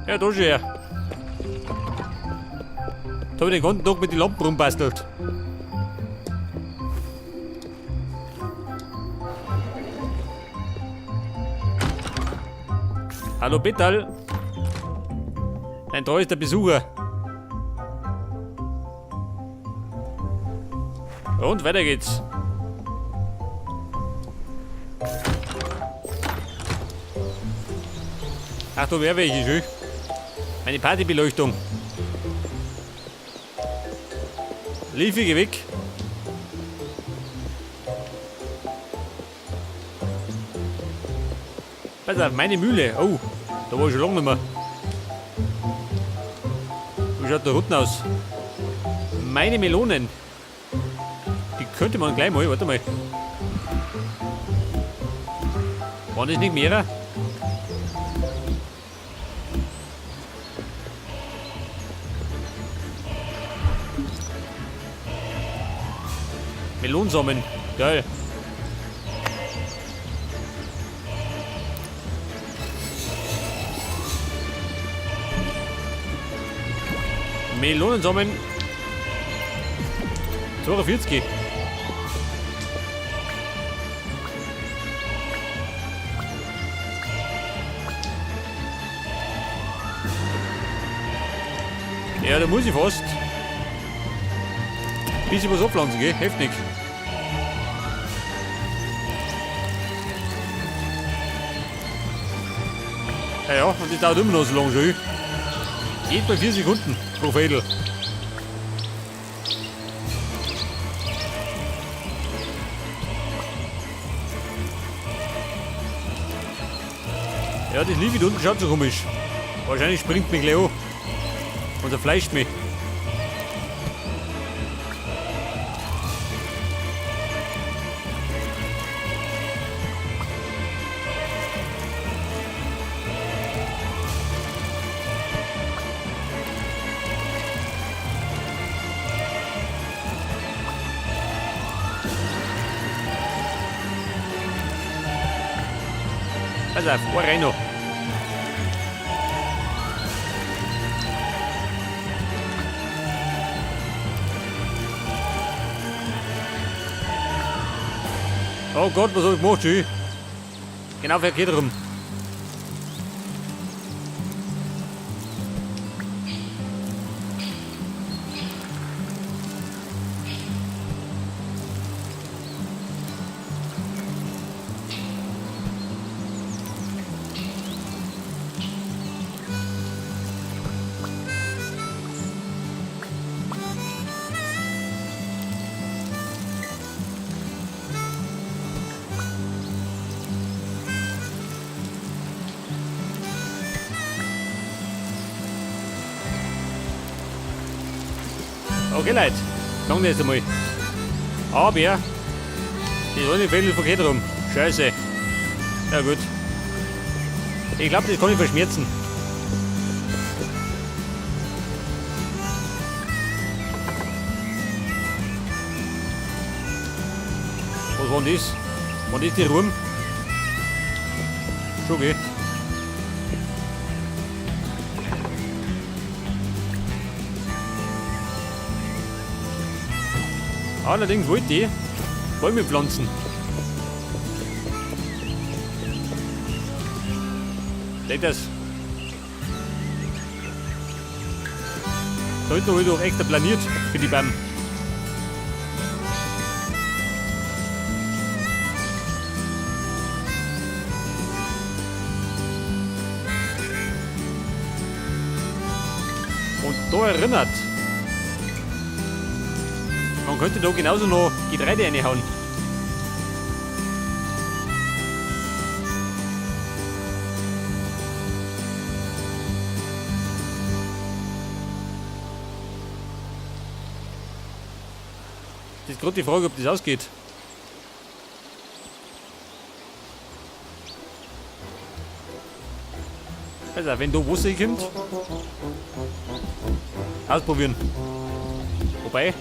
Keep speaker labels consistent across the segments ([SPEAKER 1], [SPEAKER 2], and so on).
[SPEAKER 1] Ja, da schon her. Da hab ich den ganzen Tag mit den Lampen rumbastelt. Hallo Petal. Dein treuester Besucher. Und weiter geht's. Ach, da wäre welche schön. Meine Partybeleuchtung. Liefige weg. Pass auf, meine Mühle. Oh, da war ich schon lange nicht mehr. Wie schaut der unten aus? Meine Melonen. Die könnte man gleich mal, warte mal. Waren das nicht mehrere? Melonsamen. Geil. Melonensamen. 42. Ja, da muss ich fast ein bisschen was abpflanzen, gell? Heftig. Ja, ja, und das dauert immer noch so lange schon. Geht bei 4 Sekunden pro Fädel. Ja, das Liebe da unten schaut so komisch. Wahrscheinlich springt mich gleich an. Und zerfleischt mich. Pass auf, ein rein noch. Oh Gott, was hab ich gemacht, Schü? Genau verkehrt rum. Okay, Leute, sagen wir jetzt einmal. Aber das war nicht völlig verkehrt rum. Scheiße. Ja gut. Ich glaube, das kann ich verschmerzen. Was war denn das? War das die Ruhm? Schon, gell? Allerdings wollte ich Bäume pflanzen. Seht das? Da hinten habe ich doch extra planiert für die Bäume. Und da erinnert, man könnte da genauso noch Getreide reinhauen. Das ist gerade die Frage, ob das ausgeht. Also, wenn da Wasser kommt, ausprobieren. Wobei,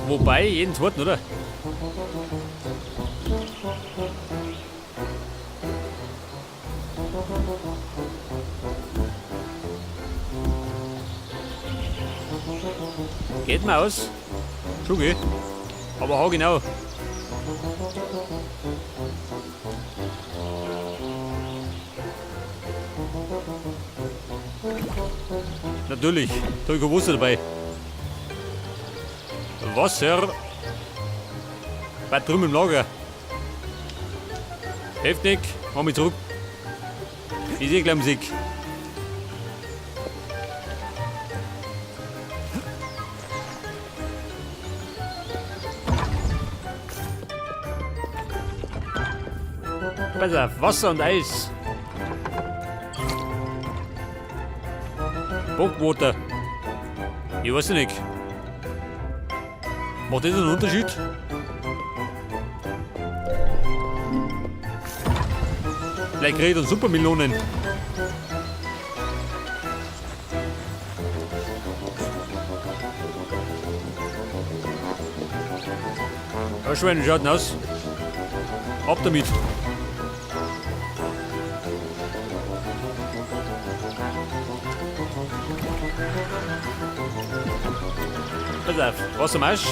[SPEAKER 1] Wobei, jeden zweiten, oder? Geht mir aus. Schon, gell? Aber hau genau. Natürlich, da hab ich kein Wasser dabei. Wasser. Bei drüben im Lager. Heftig, mach mich zurück. Ich sehe gleich Musik. Pass auf, Wasser und Eis. Bogwater. Ich weiß nicht. Macht das einen Unterschied? Vielleicht krieg ich dann Supermelonen. Ja, Schweine, schaut denn aus? Ab damit. Pass auf, Wassermarsch.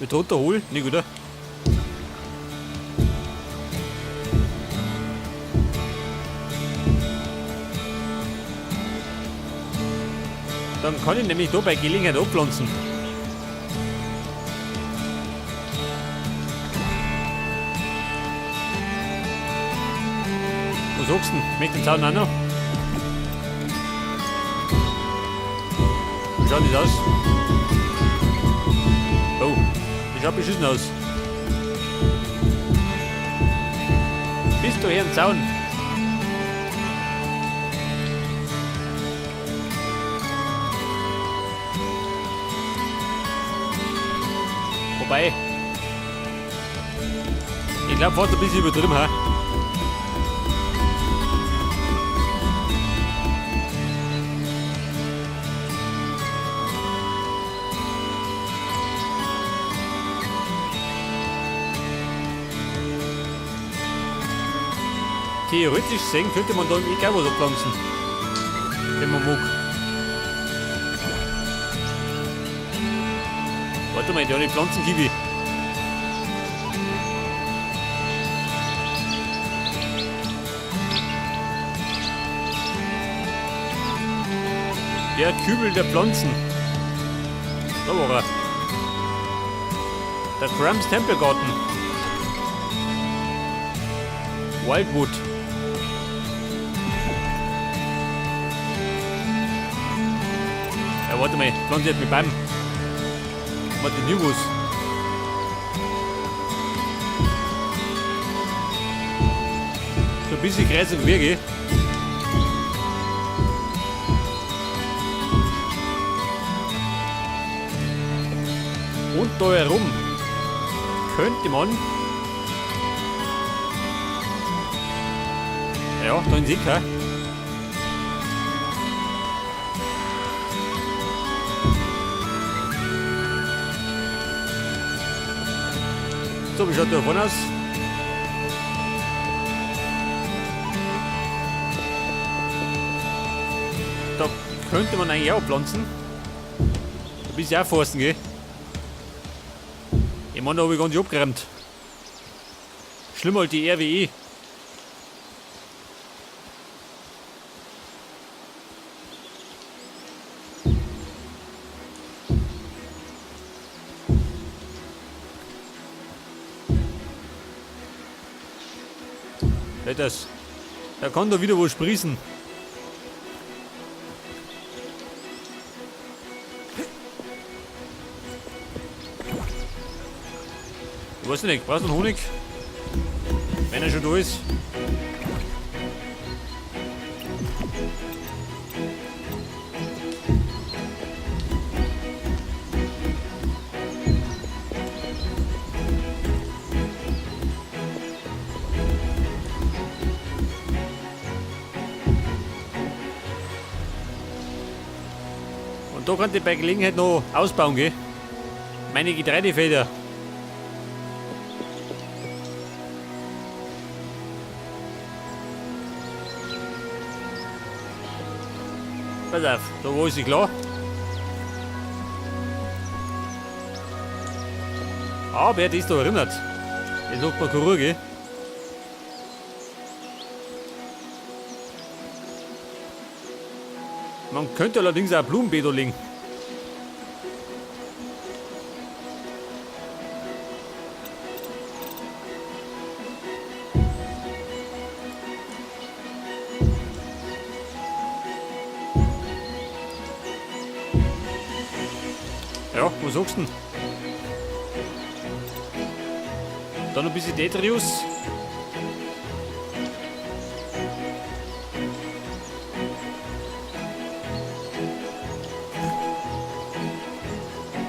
[SPEAKER 1] Mit runterholen, nicht oder? Dann kann ich nämlich da bei Gelegenheit abpflanzen. Was sagst du denn? Möchte den Zaun auch noch? Wie schaut das aus? Oh, das schaut beschissen aus. Bist du hier im Zaun? Wobei, ich glaub, fast ein bisschen übertrieben, ha? Theoretisch gesehen könnte man da eh gleich was abpflanzen, wenn man mag. Warte mal, die Pflanzenkiwi. Der Kübel der Pflanzen. Da war er. Der Crumbs Tempelgarten. Wildwood. Ja, warte mal, Pflanze hat mit Bam. Warte, Nibus. So ein bisschen kreuz und quer, gell? Und da herum könnte man. Ja, da in Sicker. So, wie schaut der vorne aus? Da könnte man eigentlich auch pflanzen. Ein bisschen auch forsten, gell? Ich meine, da hab ich ganz abgeräumt. Schlimmer als die RWE. Das. Da kann da wieder was sprießen. Ich weiß nicht, brauchst du einen Honig? Wenn er schon da ist. Und da kann ich bei Gelegenheit noch ausbauen, gell? Meine Getreidefelder. Pass auf, da wo ist sie klar. Aber das da erinnert. Das macht man keine Ruhe, gell? Man könnte allerdings auch Blumenbeet legen. Ja, was sagst du denn? Dann ein bisschen Detrius.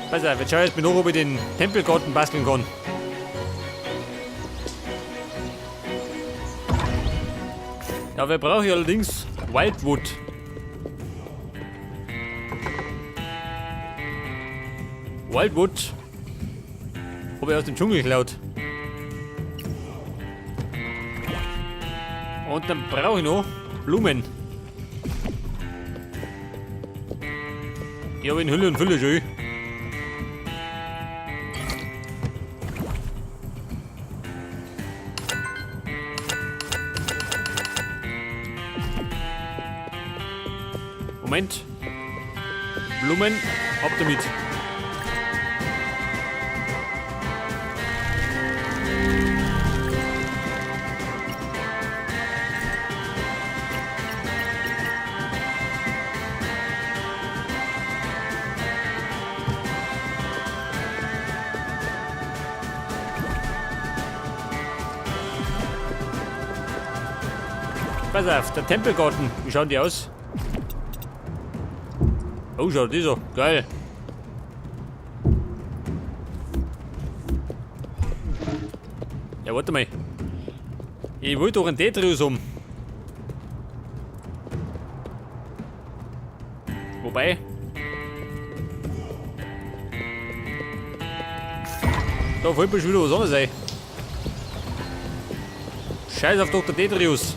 [SPEAKER 1] Pass auf, jetzt schau ich erst mal nach, ob ich den Tempelgarten basteln kann. Dabei brauche ich allerdings Wildwood. Wildwood habe ich aus dem Dschungel geklaut. Und dann brauche ich noch Blumen. Die habe ich in Hülle und Fülle schon. Moment. Blumen, ab damit. Pass auf, der Tempelgarten. Wie schauen die aus? Oh, schaut die so. Geil. Ja, warte mal. Ich wollte doch einen Detrius um. Wobei. Da fällt mir schon wieder was anderes ein. Scheiß auf Dr. Detrius.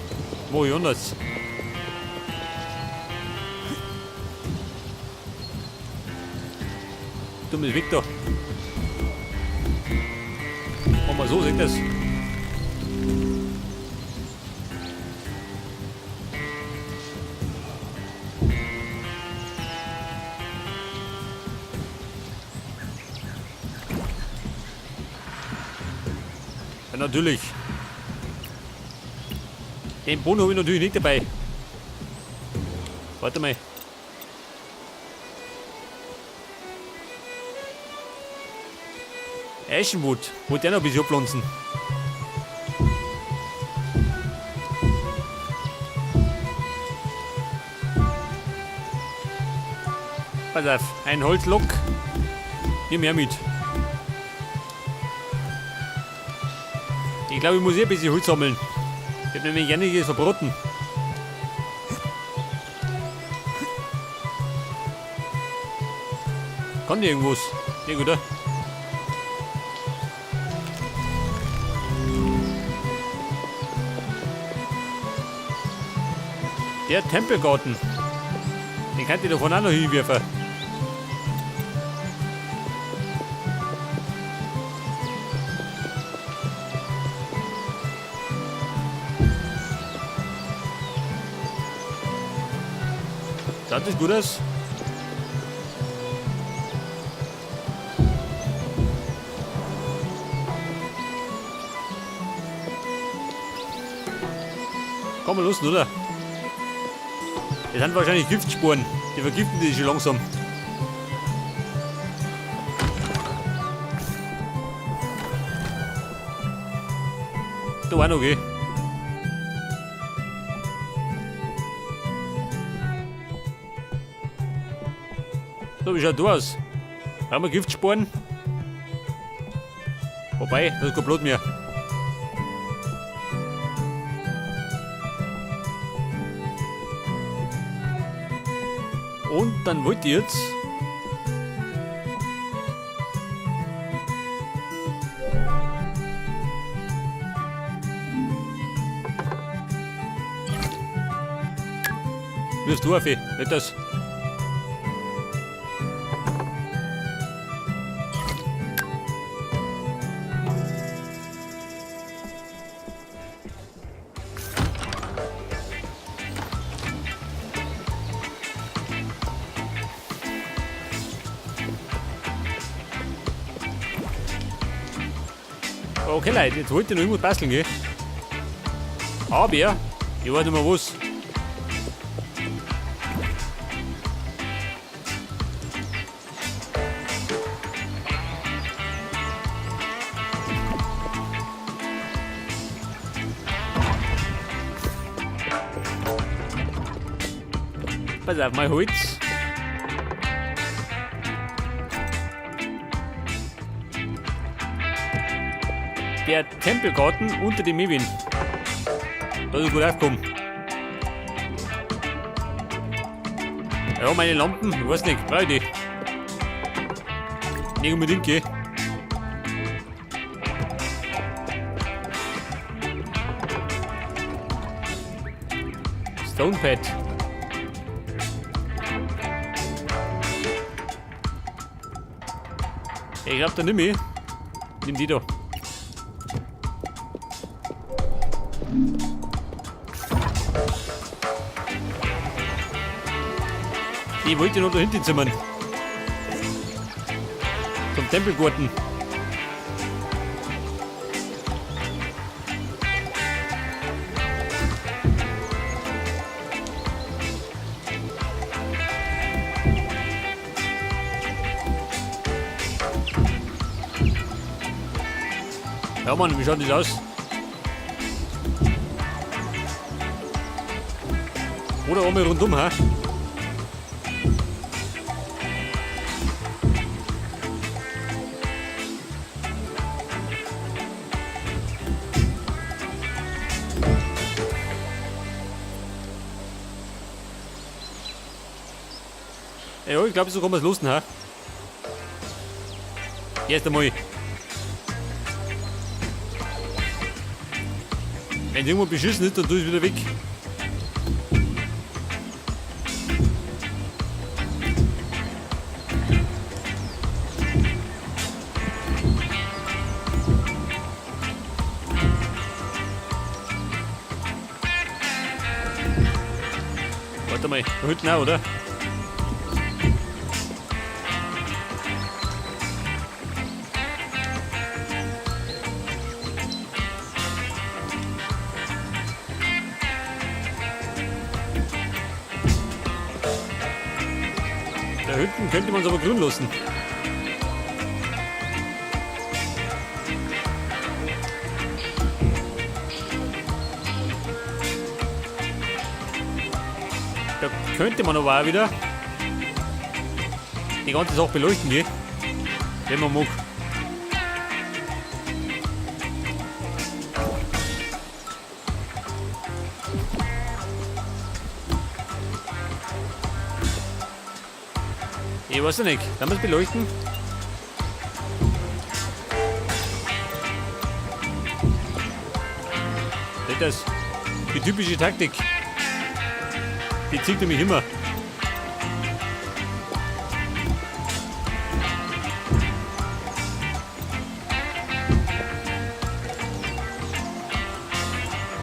[SPEAKER 1] Mach ich anders. Dummes Weg da. Machen wir so, seht das. Ja, natürlich. Den Boden habe ich natürlich nicht dabei. Warte mal. Eichenwood. Wollte der noch ein bisschen abpflanzen. Pass auf, ein Holzlock. Nimm her mit. Ich glaube, ich muss hier ein bisschen Holz sammeln. Ich habe nämlich einiges verbraten. Kann die irgendwas? Ja, gut, oder? Der Tempelgarten. Den könnt ihr davon auch noch hinwerfen. Schaut das gut aus? Komm mal los, oder? Das sind wahrscheinlich Giftspuren. Die vergiften die schon langsam. Da war noch, gell? So, wie schaut da aus? Haben wir Giftsporen? Wobei, das ist kein Blut mehr. Und Dann wollt ihr jetzt. Wirst du auf, nicht das. Okay, Leute, jetzt wollte ich noch irgendwas basteln, gell? Aber, ich weiß nicht mehr was. Pass auf, mein Holz. Der Tempelgarten unter dem Mewin. Da ist gut aufgekommen. Ja, meine Lampen, ich weiß nicht, brauche ich die? Nicht unbedingt, gell? Stonepad. Ich glaub, da nimm ich. Nimm die da. Ich wollte noch da hinten zimmern. Zum Tempelgarten. Ja Mann, wie schaut das aus? Oder einmal rundum, hä? Ja, ich glaube, so kann man es losen, hä? Erst einmal. Wenn irgendwo beschissen ist, dann tue ich es wieder weg. Warte mal, da hinten auch, oder? Da hinten könnte man es aber grün lassen. Da könnte man aber auch wieder die ganze Sache beleuchten, gell? Wenn man mag. Ich weiß ja nicht. Kann man es beleuchten? Das ist die typische Taktik. Die zieht nämlich immer.